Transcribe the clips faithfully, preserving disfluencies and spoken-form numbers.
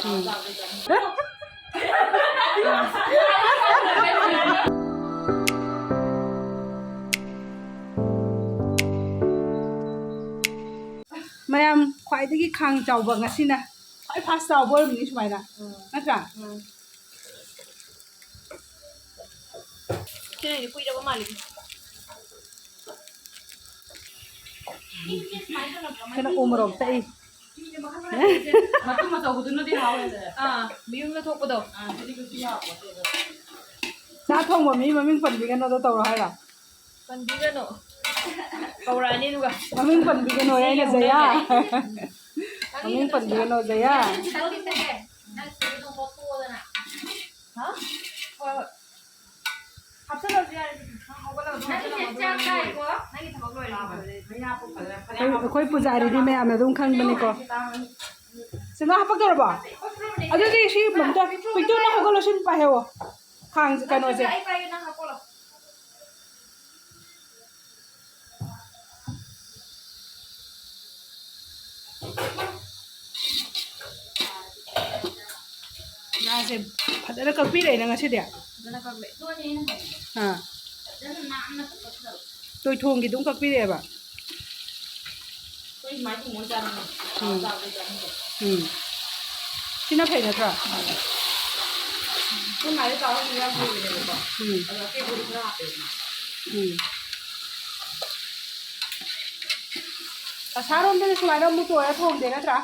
ꯎꯝ꯫ ꯃꯌꯥꯝ ꯈ꯭ꯋꯥꯏꯗꯒꯤ ꯈꯥꯡ ꯆꯥꯎꯕ ꯉꯁꯤꯅ ꯈ꯭ꯋꯥꯏ ꯐꯥꯔꯁ ꯆꯥꯎꯕ ꯑꯣꯏꯔꯝꯅꯤ ꯁꯨꯃꯥꯏꯅ꯫ ꯎꯝ꯫ ꯅꯠꯇ꯭ꯔꯥ? ꯎꯝ꯫ ꯁꯤꯅꯗꯤ ꯀꯨꯏꯔꯕ ꯃꯥꯜꯂꯦ꯫ ꯁꯤꯅ ꯎ ꯃꯣꯔꯣꯛ ꯇꯛꯏ꯫ ꯃꯇꯨꯝ ꯑꯆꯧꯕꯗꯨꯅꯗꯤ ꯍꯥꯎꯋꯦꯗꯅ꯫ ꯑꯥ, ꯃꯌꯨꯝꯗ ꯊꯣꯛꯄꯗꯣ꯫ ꯑꯥ, ꯁꯤꯗꯤ ꯀꯩꯁꯨ ꯍꯥꯎꯄꯣꯠꯇꯦꯗ꯫ ꯆꯥꯛ ꯊꯣꯡꯕ ꯃꯤ ꯃꯃꯤꯡ ꯄꯟꯕꯤꯒꯅꯣꯗꯣ ꯇꯧꯔꯣ ꯍꯥꯏꯔꯣ? ꯄꯟꯕꯤꯒꯅꯨ꯫ ꯀꯧꯔꯛꯑꯅꯤ ꯑꯗꯨꯒ꯫ ꯃꯃꯤꯡ ꯄꯟꯕꯤꯒꯅꯣꯌꯦ ꯑꯩꯅ, ꯖꯌꯥ꯫ ꯃꯃꯤꯡ ꯄꯟꯕꯤꯒꯅꯣ, ꯖꯌꯥ꯫ ꯅꯪ ꯁꯤꯗ ꯑꯗꯨꯝ ꯄꯣꯛꯊꯣꯛꯑꯣꯗꯅ꯫ ꯍꯥ? ꯍꯣꯏ, ꯍꯣꯏ꯫ ꯍꯥꯞꯆꯜꯂꯁꯨ ꯌꯥꯔꯦ꯫ ꯅꯪ ꯍꯧꯒꯠꯂꯒ ꯑꯗꯨꯝ ꯅꯪꯒꯤ ꯍꯥꯞꯆꯜꯂꯣ꯫ ꯆꯥꯛ ꯆꯥꯏꯀꯣ? ꯅꯪꯒꯤ ꯊꯕꯛ ꯂꯣꯏꯔꯦ꯫ ꯑꯩꯈꯣꯏ, ꯑꯩꯈꯣꯏ ꯄꯨꯖꯥꯔꯤꯗꯤ ꯃꯌꯥꯝꯅ ꯑꯗꯨꯝ ꯈꯪꯕꯅꯤꯀꯣ꯫ ꯁꯤꯃ ꯍꯥꯄꯛꯇꯧꯔꯕꯣ? ꯑꯗꯨꯗꯤ ꯁꯤ ꯑꯝꯇ ꯄꯤꯛꯇꯨꯅ ꯍꯧꯒꯠꯂꯣ, ꯁꯤ ꯄꯥꯏꯍꯧꯋꯣ꯫ ꯈꯥꯡ ꯀꯩꯅꯣꯁꯦ꯫ ꯑꯩ ꯄꯥꯏꯒꯦ, ꯅꯪ ꯍꯥꯞꯄꯛꯑꯣ꯫ ꯉꯥꯁꯦ ꯐꯖꯅ ꯀꯛꯄꯤꯔꯛꯑꯦꯅ ꯉꯁꯤꯗꯤ꯫ ꯐꯖꯅ ꯀꯛꯂꯛꯑꯦ꯫ ꯑꯗꯨꯅꯦ ꯑꯩꯅ ꯍꯥꯏꯁꯦ꯫ ꯑꯥ꯫ ꯐꯖꯅ ꯅꯥꯟꯅ ꯀꯛꯄ ꯊꯝꯃꯦ꯫ ꯇꯣꯏꯊꯣꯡꯒꯤ ꯑꯗꯨꯝ ꯀꯛꯄꯤꯔꯛꯑꯦꯕ꯫ ꯑꯩꯈꯣꯏ ꯁꯨꯃꯥꯏꯅ ꯊꯣꯡꯉ ꯆꯥꯔꯝꯃꯦ꯫ ꯎꯝ꯫ ꯆꯥꯕꯗꯩ ꯆꯥꯅꯤꯡꯗꯦ꯫ ꯎꯝ꯫ ꯁꯤꯅ ꯐꯩ ꯅꯠꯇ꯭ꯔꯥ? ꯑꯩꯈꯣꯏ ꯃꯥꯗꯤ ꯆꯥꯎꯍꯟꯕ ꯌꯥꯝ ꯍꯩꯕꯅꯦꯕꯀꯣ꯫ ꯎꯝ꯫ ꯑꯗꯣ ꯑꯇꯦꯛꯄꯗꯣ ꯈꯔ ꯍꯥꯞꯄꯦꯗꯅ꯫ ꯎꯝ꯫ ꯑꯁꯥꯔꯣꯝꯗꯗꯤ ꯁꯨꯃꯥꯏꯅ ꯑꯃꯨꯛ ꯇꯣꯏꯔ ꯊꯣꯡꯗꯦ ꯅꯠꯇ꯭ꯔꯥ?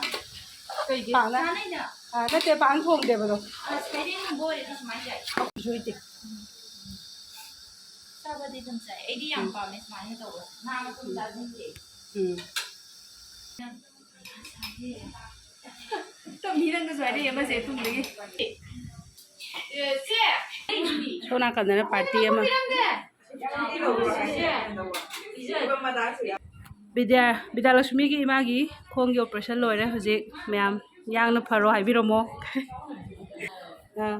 ꯀꯩꯒꯤ? ꯄꯥꯛꯅ꯫ ꯆꯥꯅꯩꯗ꯫ ꯑ, ꯅꯠꯇꯦ, ꯄꯥꯛꯅ ꯊꯣꯡꯗꯦꯕꯗꯣ꯫ ꯑ, ꯁꯩꯔꯦꯡꯒꯨꯝꯕ ꯑꯣꯏꯔꯗꯤ ꯁꯨꯃꯥꯏꯅ ꯌꯥꯏ꯫ ꯑꯩꯈꯣꯏꯁꯨ ꯍꯩꯇꯦ꯫ ꯆꯥꯕꯗꯤ ꯑꯗꯨꯝ ꯆꯥꯏ꯫ ꯑꯩꯗꯤ ꯌꯥꯝ ꯎꯝ꯫ ꯄꯥꯝꯃꯦ ꯁꯨꯃꯥꯏꯅ ꯇꯧꯕ꯫ ꯅꯥꯅ ꯁꯨꯝ ꯎꯝ꯫ ꯆꯥꯁꯤꯟꯗꯦ꯫ ꯎꯝ꯫ ꯇꯝꯕꯤ ꯅꯪꯅꯁꯨ ꯍꯥꯏꯔꯛꯑꯦ ꯑꯃꯁꯦ ꯇꯨꯡꯗꯒꯤ꯫ ꯑꯦ, ꯁꯦ! ꯁꯣꯝ ꯅꯥꯀꯟꯗꯅ ꯄꯥꯔꯇꯤ ꯑꯃ꯫ ꯕꯤꯗ꯭ꯌꯥ, ꯕꯤꯗ꯭ꯌꯥꯂꯛꯁꯃꯤꯒꯤ ꯏꯃꯥꯒꯤ ꯈꯣꯡꯒꯤ ꯑꯣꯄꯔꯦꯁꯟ ꯂꯣꯏꯔꯦ ꯍꯧꯖꯤꯛ꯫ ꯃꯌꯥꯝ ꯌꯥꯡꯅ ꯐꯔꯣ ꯍꯥꯏꯕꯤꯔꯝꯃꯣ꯫ ꯑꯥ꯫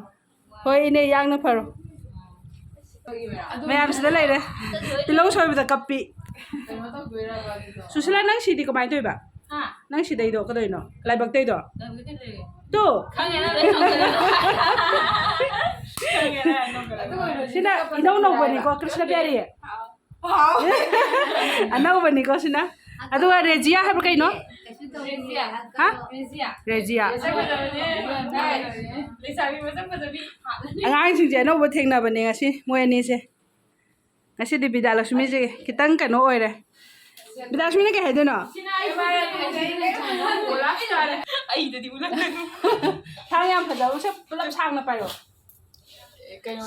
ꯍꯣꯏ, ꯏꯅꯦ, ꯌꯥꯡꯅ ꯐꯔꯣ꯫ ꯃꯌꯥꯝ ꯁꯤꯗ ꯂꯩꯔꯦ꯫ ꯇꯤꯜꯍꯧ ꯁꯣꯏꯕꯗ ꯀꯞꯄꯤ꯫ ꯁꯨꯁꯤꯂꯥ, ꯅꯪ ꯁꯤꯗꯤ ꯀꯃꯥꯏꯅ ꯇꯧꯔꯤꯕ? ꯅꯪ ꯁꯤꯗꯩꯗꯣ ꯀꯩꯗꯧꯅꯣ? ꯂꯥꯏꯕꯛꯇꯩꯗꯣ? ꯇꯨ! ꯈꯪꯉꯦ, ꯅꯪ ꯂꯣꯏ ꯈꯪꯉꯦ꯫ ꯁꯤꯅ ꯏꯅꯧ ꯅꯧꯕꯅꯤꯀꯣ, ꯀ꯭ꯔꯤꯁꯅ ꯄꯤꯌꯥꯔꯤ꯫ ꯑꯅꯧꯕꯅꯤꯀꯣ ꯁꯤꯅ꯫ ꯑꯗꯨꯒ ꯔꯦꯖꯤꯌꯥ ꯍꯥꯏꯕ꯭ꯔꯥ ꯀꯩꯅꯣ? ꯍꯥ? ꯔꯦꯖꯤꯌꯥ꯫ ꯑꯉꯥꯡꯁꯤꯡꯁꯦ ꯑꯅꯧꯕ ꯊꯦꯡꯅꯕꯅꯦ ꯉꯁꯤ ꯃꯣꯏ ꯑꯅꯤꯁꯦ꯫ ꯉꯁꯤꯗꯤ ꯕꯤꯗ꯭ꯌꯥꯂꯛꯁꯃꯤꯁꯦ ꯈꯤꯇꯪ ꯀꯩꯅꯣ ꯑꯣꯏꯔꯦ꯫ ꯕꯤꯗ꯭ꯌꯥꯂꯛꯁꯃꯤꯅ ꯀꯩ ꯍꯥꯏꯗꯣꯏꯅꯣ? ꯑꯩꯗꯗꯤ ꯎꯠꯂꯛꯀꯅꯨ꯫ ꯊꯥꯡ ꯌꯥꯝ ꯐꯖꯕ, ꯁꯦ ꯄꯨꯂꯞ ꯁꯥꯡꯅ ꯄꯥꯏꯔꯣ꯫ ꯀꯩꯅꯣ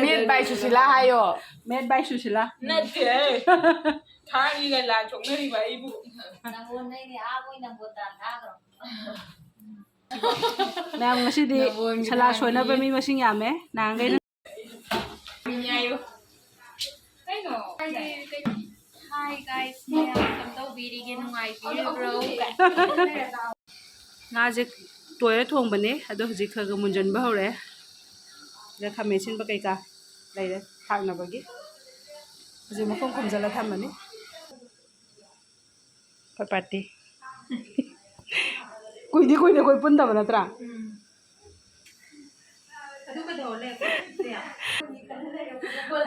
ꯃꯦꯠ ꯕꯥꯏ ꯁꯨꯁꯤꯂꯥ ꯍꯥꯏꯌꯣ꯫ ꯃꯦꯠ ꯕꯥꯏ ꯁꯨꯁꯤꯂꯥ꯫ ꯅꯠꯇꯦ꯫ ꯊꯥꯡꯒꯤꯒ ꯂꯥꯟ ꯁꯣꯛꯅꯔꯤꯕ ꯑꯩꯕꯨ꯫ ꯅꯪꯉꯣꯟꯗꯩꯅꯦ ꯑꯥ ꯃꯣꯏ ꯅꯝꯕꯣꯜ ꯇꯥꯟ ꯊꯥꯈ꯭ꯔꯣ꯫ ꯃꯌꯥꯝ ꯉꯁꯤꯗꯤ ꯅꯝꯕꯣꯜꯒꯤ ꯁꯂꯥ ꯊꯥꯡꯒꯤ꯫ ꯁꯣꯏꯅꯕ ꯃꯤ ꯃꯁꯤꯡ ꯌꯥꯝꯃꯦ꯫ ꯅꯍꯥꯟꯈꯩꯅ ꯀꯩꯅꯣ? Hi guys, ꯃꯌꯥꯝ ꯀꯝꯗꯧꯕꯤꯔꯤꯒꯦ? ꯅꯨꯡꯉꯥꯏꯕꯤꯔꯤꯕ꯭ꯔꯣ? ꯉꯥꯁꯦ ꯇꯣꯏꯔ ꯊꯣꯡꯕꯅꯦ, ꯑꯗꯣ ꯍꯧꯖꯤꯛ ꯈꯔ ꯈꯔ ꯃꯨꯟꯖꯟꯕ ꯍꯧꯔꯛꯑꯦ꯫ ꯁꯤꯗ ꯈꯥꯃꯦꯟ ꯑꯁꯤꯟꯕ ꯀꯩꯀꯥ ꯂꯩꯔꯦ ꯊꯥꯛꯅꯕꯒꯤ꯫ ꯍꯧꯖꯤꯛ ꯃꯈꯨꯝ ꯈꯨꯝꯖꯤꯜꯂ ꯊꯝꯃꯅꯤ꯫ ꯑꯩꯈꯣꯏ ꯄꯥꯔꯇꯤ꯫ ꯀꯨꯏꯗꯤ ꯀꯨꯏꯔꯦ ꯑꯩꯈꯣꯏ ꯄꯨꯟꯗꯕ ꯅꯠꯇ꯭ꯔꯥ?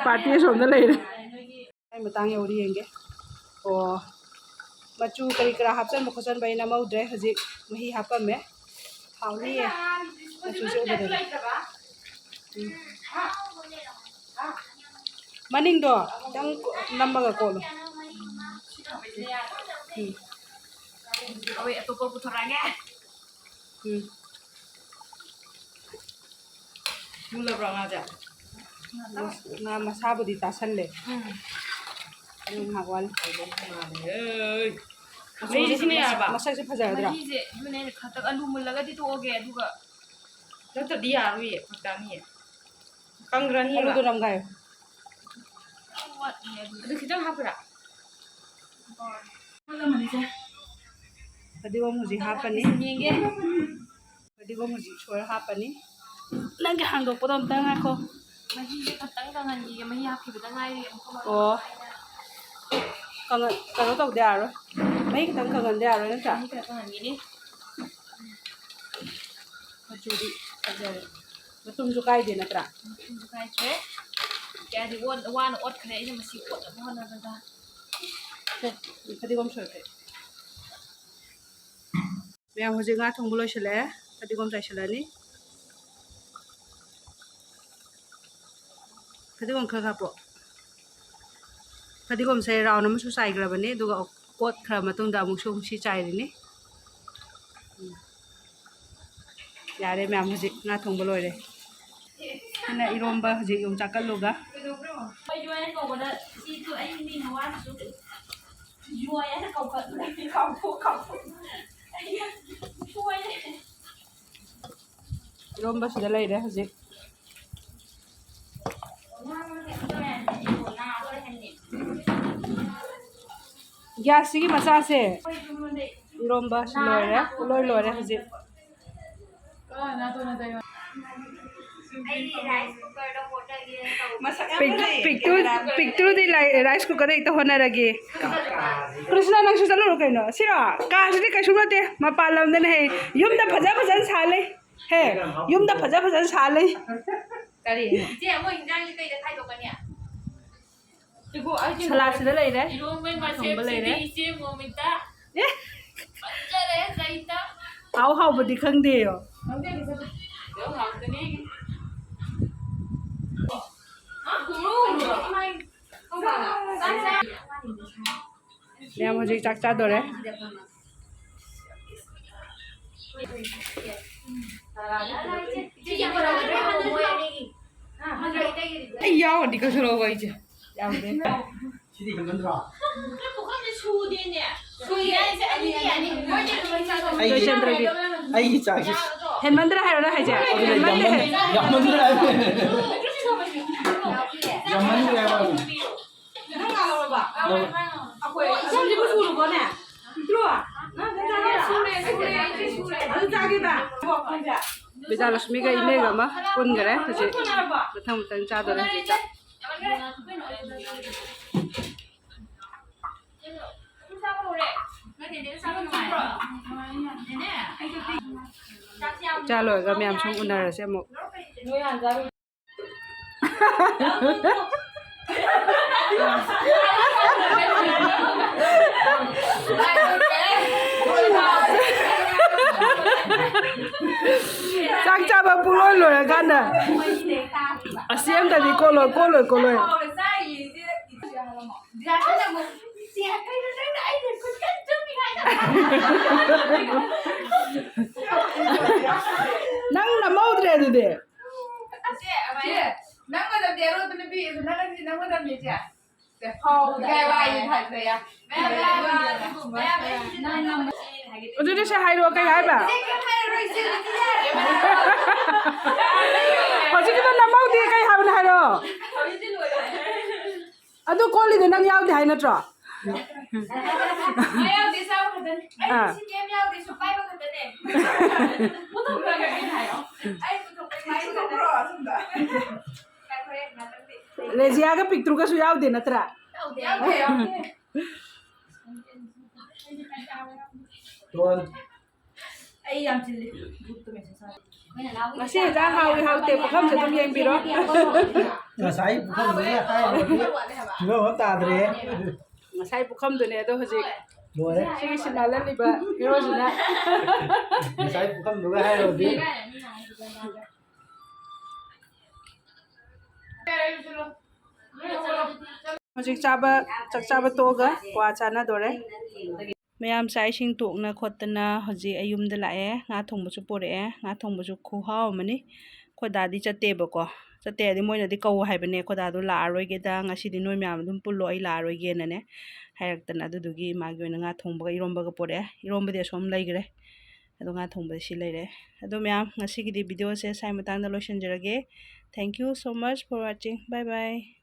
ꯄꯥꯔꯇꯤ ꯑꯁꯣꯝꯗ ꯂꯩꯔꯦ꯫ ꯑꯩ ꯃꯇꯥꯡ ꯌꯧꯔꯤ ꯌꯦꯡꯒꯦ꯫ ꯑꯣ, ꯃꯆꯨ ꯀꯔꯤ ꯀꯔꯥ ꯍꯥꯞꯆꯟꯕ ꯈꯣꯠꯆꯟꯕ ꯑꯩ ꯅꯝꯍꯧꯗ꯭ꯔꯦ꯫ ꯍꯧꯖꯤꯛ ꯃꯍꯤ ꯍꯥꯞꯄꯝꯃꯦ꯫ ꯍꯥꯎꯅꯤꯌꯦ꯫ ꯃꯆꯨꯁꯦ ꯎꯕꯗꯅꯦ꯫ ꯎꯝ꯫ ꯃꯅꯤꯡꯗꯣ ꯈꯤꯇꯪ ꯀꯣ-, ꯅꯝꯃꯒ ꯀꯣꯠꯂꯣ꯫ ꯎꯝ꯫ ꯑꯇꯣꯞꯄ ꯄꯨꯊꯣꯔꯛꯑꯒꯦ꯫ ꯎꯝ꯫ ꯃꯨꯜꯂꯕ꯭ꯔꯣ ꯉꯥꯁꯦ? ꯉꯥ ꯃꯁꯥꯕꯨꯗꯤ ꯇꯥꯁꯜꯂꯦ꯫ ꯎꯝ꯫ ꯑꯗꯨ ꯉꯥꯏꯍꯥꯛ ꯋꯥꯠꯂꯤ꯫ ꯃꯥꯜꯂꯦ꯫ ꯃꯆꯨꯁꯦ ꯃꯍꯤꯁꯤꯅ ꯌꯥꯔꯕ? ꯃꯁꯛꯁꯦ ꯐꯖꯔꯗ꯭ꯔꯥ? ꯃꯍꯤꯁꯦ ꯑꯗꯨꯅꯦ ꯑꯩꯅ ꯈꯇꯪ ꯑꯂꯨ ꯃꯨꯜꯂꯒꯗꯤ ꯇꯣꯛꯑꯒꯦ, ꯑꯗꯨꯒ ꯅꯠꯇ꯭ꯔꯗꯤ ꯌꯥꯔꯣꯏꯌꯦ, ꯐꯔꯛ ꯇꯥꯅꯤꯌꯦ꯫ ꯀꯪꯈ꯭ꯔꯅꯤꯕ꯫ ꯑꯂꯨꯗꯣ ꯅꯝꯒꯥꯏꯌꯣ꯫ ꯋꯥꯠꯂꯤ ꯑꯗꯨ꯫ ꯑꯗꯨ ꯈꯤꯇꯪ ꯍꯥꯞꯄꯨꯔꯥ? ꯐꯗꯤꯒꯣꯝ ꯍꯧꯖꯤꯛ ꯍꯥꯞꯄꯅꯤ꯫ ꯌꯦꯡꯒꯦ꯫ ꯐꯗꯤꯒꯣꯝ ꯍꯧꯖꯤꯛ ꯁꯣꯏꯔ ꯍꯥꯞꯄꯅꯤ꯫ ꯅꯪꯒꯤ ꯍꯥꯡꯗꯣꯛꯄꯗꯣ ꯑꯝꯇ ꯉꯥꯏꯈꯣ꯫ ꯃꯍꯤꯁꯦ ꯈꯇꯪ ꯀꯪꯍꯟꯈꯤꯒꯦ, ꯃꯍꯤ ꯍꯥꯞꯈꯤꯕꯗ ꯉꯥꯏꯔꯤ ꯑꯃꯨꯛꯀ꯫ ꯑꯣ꯫ ꯀꯪꯍꯟ-, ꯀꯩꯅꯣ ꯇꯧꯗ ꯌꯥꯔꯣꯏ꯫ ꯃꯍꯤ ꯈꯤꯇꯪ ꯀꯪꯍꯟꯗ ꯌꯥꯔꯣꯏ ꯅꯠꯇ꯭ꯔꯥ? ꯃꯍꯤ ꯈꯔ ꯀꯪꯍꯟꯈꯤꯅꯤ꯫ ꯃꯆꯨꯗꯤ ꯐꯖꯔꯦ꯫ ꯃꯇꯨꯝꯁꯨ ꯀꯥꯏꯗꯦ ꯅꯠꯇ꯭ꯔꯥ? ꯃꯇꯨꯝꯁꯨ ꯀꯥꯏꯗ꯭ꯔꯦ꯫ ꯀꯌꯥꯗꯤ ꯑꯣꯠ-, ꯋꯥꯅ ꯑꯣꯠꯈ꯭ꯔꯦ ꯑꯩꯅ ꯃꯁꯤ ꯑꯣꯠꯅꯕ ꯍꯣꯠꯅꯕꯗ꯫ ꯁꯦ, ꯐꯗꯤꯒꯣꯝ ꯁꯣꯏꯈ꯭ꯔꯦ꯫ ꯃꯌꯥꯝ ꯍꯧꯖꯤꯛ ꯉꯥ ꯊꯣꯡꯕ ꯂꯣꯏꯁꯤꯜꯂꯛꯑꯦ꯫ ꯐꯗꯤꯒꯣꯝ ꯆꯥꯏꯁꯤꯜꯂꯅꯤ꯫ ꯐꯗꯤꯒꯣꯝ ꯈꯔ ꯍꯥꯞꯄꯣ꯫ ꯐꯗꯤꯒꯣꯝꯁꯦ round ꯑꯃꯁꯨ ꯆꯥꯏꯈ꯭ꯔꯕꯅꯤ, ꯑꯗꯨꯒ ꯀꯣꯠꯈ꯭ꯔ ꯃꯇꯨꯡꯗ ꯑꯃꯨꯛꯁꯨ ꯑꯃꯨꯛ ꯁꯤ ꯆꯥꯏꯔꯤꯅꯤ꯫ ꯎꯝ꯫ ꯌꯥꯔꯦ ꯃꯌꯥꯝ, ꯍꯧꯖꯤꯛ ꯉꯥ ꯊꯣꯡꯕ ꯂꯣꯏꯔꯦ꯫ ꯑꯩꯅ ꯏꯔꯣꯝꯕ ꯍꯧꯖꯤꯛ ꯌꯣꯡꯆꯥꯛ ꯀꯜꯂꯨꯒ꯫ ꯃꯣꯏ ꯌꯣꯏꯅ ꯀꯧꯕꯗ ꯁꯤꯁꯨ ꯑꯩ ꯃꯤꯡ ꯃꯋꯥꯁꯨ ꯌꯣꯏ ꯍꯥꯏꯅ ꯀꯧꯈꯠꯂꯨꯔꯦ꯫ ꯀꯥꯎꯊꯣꯛ, ꯀꯥꯎꯊꯣꯛ꯫ ꯑꯩꯅ ꯁꯣꯏꯔꯦ꯫ ꯏꯔꯣꯝꯕ ꯁꯤꯗ ꯂꯩꯔꯦ ꯍꯧꯖꯤꯛ꯫ ꯒ꯭ꯌꯥꯁꯁꯤꯒꯤ ꯃꯆꯥꯁꯦ ꯏꯔꯣꯝꯕ ꯂꯣꯏꯔꯦ, ꯂꯣꯏ ꯂꯣꯏꯔꯦ ꯍꯧꯖꯤꯛ꯫ ꯄꯤꯛ-, ꯄꯤꯛꯇ꯭ꯔꯨ-, ꯄꯤꯛꯇ꯭ꯔꯨꯗꯤ ꯂꯥꯏ-, rice cookerꯗ ꯍꯦꯛꯇ ꯍꯣꯠꯅꯔꯒꯦ꯫ ꯀ꯭ꯔꯤꯁꯅ, ꯅꯪꯁꯨ ꯆꯠꯂꯨꯔꯣ ꯀꯩꯅꯣ꯫ ꯁꯤꯔꯣ? ꯀꯥꯁꯤꯗꯤ ꯀꯩꯁꯨ ꯅꯠꯇꯦ, ꯃꯄꯥꯟ ꯂꯝꯗꯅ ꯍꯦ ꯌꯨꯝꯗ ꯐꯖ ꯐꯖꯅ ꯁꯥ ꯂꯩ꯫ ꯍꯦ, ꯌꯨꯝꯗ ꯐꯖ ꯐꯖꯅ ꯁꯥ ꯂꯩ꯫ ꯀꯔꯤ? ꯏꯆꯦ, ꯑꯃꯨꯛ ꯏꯟꯖꯥꯡꯁꯦ ꯀꯩꯗ ꯈꯥꯏꯗꯣꯛꯀꯅꯤ? ꯁꯂꯥꯗꯁꯤꯗ ꯂꯩꯔꯦ꯫ ꯏꯔꯣꯟꯕꯩ ꯊꯣꯡꯕ ꯂꯩꯔꯦ꯫ ꯃꯆꯦꯠꯁꯤꯗꯤ ꯏꯆꯦ ꯃꯣꯃꯤꯇꯥ꯫ ꯑꯦ! ꯐꯖꯔꯦ, ꯖꯩꯇꯥ꯫ ꯍꯥꯎ ꯍꯥꯎꯕꯗꯤ ꯈꯪꯗꯦꯌꯣ꯫ ꯌꯥꯝ ꯍꯥꯎꯇꯅꯦ꯫ ꯑ, ꯀꯨꯝꯃꯣ, ꯀꯨꯝꯃꯣ꯫ ꯃꯌꯥꯝ ꯍꯧꯖꯤꯛ ꯆꯥꯛ ꯆꯥꯗꯣꯔꯦ꯫ ꯑꯩ ꯌꯥꯎꯔꯗꯤ ꯀꯩꯁꯨ ꯂꯧꯕ ꯑꯩꯁꯦ ꯌꯥꯎꯗꯦ꯫ ꯁꯤꯗꯤ ꯍꯦꯟꯃꯟꯗ꯭ꯔꯣ? ꯄꯨꯈꯝꯁꯦ ꯁꯨꯗꯦꯅꯦ꯫ ꯁꯨꯏ ꯍꯥꯏꯁꯦ ꯑꯅꯤꯅꯦ, ꯑꯅꯤ꯫ ꯃꯣꯏꯗꯤ ꯑꯗꯨꯃꯥꯏꯅ ꯆꯥꯗꯧ꯫ ꯑꯩꯒꯤ, ꯆꯥꯟꯗ꯭ꯔꯒꯤ꯫ ꯑꯩꯒꯤ ꯆꯥꯛꯁꯦ꯫ ꯍꯦꯟꯃꯟꯗ꯭ꯔꯥ ꯍꯥꯏꯔꯣ ꯅꯪ ꯍꯥꯏꯁꯦ? ꯑꯗꯨꯅ ꯍꯦꯟꯃꯟꯗꯦ꯫ ꯌꯥꯝꯃꯟ-, ꯌꯥꯝꯃꯟꯗ꯭ꯔꯥ ꯍꯥꯏꯕꯅꯦ꯫ ꯌꯥꯝꯃꯟꯈ꯭ꯔꯦ ꯍꯥꯏꯕ꯫ ꯅꯪ ꯉꯥ ꯂꯧꯔꯕ? ꯂꯧꯔꯦ꯫ ꯑꯩꯈꯣꯏ ꯏꯆꯝꯁꯤꯕꯨ ꯁꯨꯔꯕꯣꯅꯦ? ꯄꯤꯛꯇ꯭ꯔꯨ? ꯅꯪ ꯈꯛꯇ ꯆꯥꯒꯦꯔꯥ? ꯁꯨꯔꯦ, ꯁꯨꯔꯦ, ꯑꯩꯁꯦ ꯁꯨꯔꯦ꯫ ꯑꯗꯨ ꯆꯥꯒꯦꯕ? ꯕꯤꯗ꯭ꯌꯥꯂꯛꯁꯃꯤꯒ ꯏꯅꯦꯒ ꯑꯃ ꯄꯨꯟꯈꯔꯦ ꯍꯧꯖꯤꯛ꯫ ꯃꯊꯪ ꯃꯊꯪ ꯆꯥꯗꯣꯔꯦ ꯍꯧꯖꯤꯛ ꯆꯥꯛ꯫ ꯑꯗꯨ ꯆꯥꯕ ꯍꯧꯔꯦ꯫ ꯆꯥ ꯂꯣꯏꯔꯒ ꯃꯌꯥꯝ ꯁꯨꯝ ꯎꯅꯔꯁꯦ ꯑꯃꯨꯛ꯫ ꯆꯥꯛ ꯆꯥꯕ ꯄꯨꯡꯂꯣꯏ ꯂꯣꯏꯔꯀꯥꯟꯗ ꯑꯁꯤ ꯑꯝꯇꯗꯤ ꯀꯣꯠꯂꯣꯏ, ꯀꯣꯠꯂꯣꯏ, ꯀꯣꯠꯂꯣꯏ꯫ ꯅꯪ ꯅꯝꯍꯧꯗ꯭ꯔꯦ ꯑꯗꯨꯗꯤ꯫ ꯅꯪ ꯃꯇꯝꯗꯤ ꯑꯔꯣꯏꯕ ꯅꯨꯄꯤ, ꯅꯪ ꯅꯪ ꯃꯇꯝꯅꯤ ꯏꯆꯦ꯫ ꯑꯗꯨꯗꯤ ꯁꯦ ꯍꯥꯏꯔꯛꯑꯣ, ꯀꯩ ꯍꯥꯏꯕ? ꯍꯧꯖꯤꯛꯀꯤꯗꯣ ꯅꯝꯍꯧꯗꯦ, ꯀꯩ ꯍꯥꯏꯕꯅꯣ ꯍꯥꯏꯔꯛꯑꯣ꯫ ꯑꯗꯨ ꯀꯣꯜꯂꯤꯗꯣ ꯅꯪ ꯌꯥꯎꯗꯦ ꯍꯥꯏ ꯅꯠꯇ꯭ꯔꯣ? ꯑꯥ꯫ ꯔꯦꯖꯤꯌꯥꯒ ꯄꯤꯛꯇ꯭ꯔꯨꯒꯁꯨ ꯌꯥꯎꯗꯦ ꯅꯠꯇ꯭ꯔꯥ? ꯌꯥꯎꯗꯦ, ꯌꯥꯎꯗꯦ꯫ ꯑꯩ ꯌꯥꯝ ꯆꯤꯜꯂꯤ꯫ ꯉꯁꯤ ꯏꯟꯖꯥꯡ ꯍꯥꯎꯏ ꯍꯥꯎꯇꯦ ꯄꯨꯈꯝꯁꯦ ꯑꯗꯨꯝ ꯌꯦꯡꯕꯤꯔꯣ꯫ ꯉꯁꯥꯏ ꯄꯨꯈꯝꯗꯨꯅ ꯍꯥꯏꯔꯨꯔꯗꯤ ꯐꯤꯕꯝ ꯑꯃ ꯇꯥꯗ꯭ꯔꯦ꯫ ꯉꯁꯥꯏ ꯄꯨꯈꯝꯗꯨꯅꯦ ꯑꯗꯣ ꯍꯧꯖꯤꯛ ꯂꯣꯏꯔꯦ꯫ ꯁꯤꯒꯤ ꯁꯤꯟ ꯂꯥꯜꯍꯜꯂꯤꯕ ꯍꯦꯔꯣꯁꯤꯅ꯫ ꯉꯁꯥꯏ ꯄꯨꯈꯝꯗꯨꯒ ꯍꯥꯏꯔꯨꯔꯗꯤ꯫ ꯍꯧꯖꯤꯛ ꯆꯥꯕ, ꯆꯥꯛ ꯆꯥꯕ ꯇꯣꯛꯑꯒ ꯀ꯭ꯋꯥ ꯆꯥꯅꯗꯣꯔꯦ꯫ ꯃꯌꯥꯝ ꯆꯥꯛ ꯏꯁꯤꯡ ꯇꯣꯛꯅ ꯈꯣꯠꯇꯅ ꯍꯧꯖꯤꯛ ꯑꯩ ꯌꯨꯝꯗ ꯂꯥꯛꯑꯦ꯫ ꯉꯥ ꯊꯣꯡꯕꯁꯨ ꯄꯨꯔꯛꯑꯦ꯫ ꯉꯥ ꯊꯣꯡꯕꯁꯨ ꯈꯨꯍꯥꯎ ꯑꯃꯅꯤ꯫ ꯑꯩꯈꯣꯏ ꯗꯥꯗꯤ ꯆꯠꯇꯦꯕꯀꯣ꯫ ꯆꯠꯇꯦ ꯍꯥꯏꯗꯤ ꯃꯣꯏꯅꯗꯤ ꯀꯧ ꯍꯥꯏꯕꯅꯦ꯫ ꯑꯩꯈꯣꯏ ꯗꯥꯗꯣ ꯂꯥꯛꯑꯔꯣꯏꯒꯦꯗ, ꯉꯁꯤꯗꯤ ꯅꯣꯏ ꯃꯌꯥꯝ ꯑꯗꯨꯝ ꯄꯨꯜꯂꯣ, ꯑꯩ ꯂꯥꯛꯑꯔꯣꯏꯒꯦꯅꯅꯦ ꯍꯥꯏꯔꯛꯇꯅ꯫ ꯑꯗꯨꯗꯨꯒꯤ ꯃꯥꯒꯤ ꯑꯣꯏꯅ ꯉꯥ ꯊꯣꯡꯕꯒ ꯏꯔꯣꯝꯕꯒ ꯄꯨꯔꯛꯑꯦ꯫ ꯏꯔꯣꯝꯕꯗꯤ ꯑꯁꯣꯝ ꯂꯩꯈ꯭ꯔꯦ꯫ ꯑꯗꯣ ꯉꯥ ꯊꯣꯡꯕꯗꯤ ꯁꯤ ꯂꯩꯔꯦ꯫ ꯑꯗꯣ ꯃꯌꯥꯝ, ꯉꯁꯤꯒꯤꯗꯤ video ꯁꯦ ꯁ꯭ꯋꯥꯏ ꯃꯇꯥꯡꯗ ꯂꯣꯏꯁꯤꯟꯖꯔꯒꯦ꯫ Thank you so much for watching. Bye bye.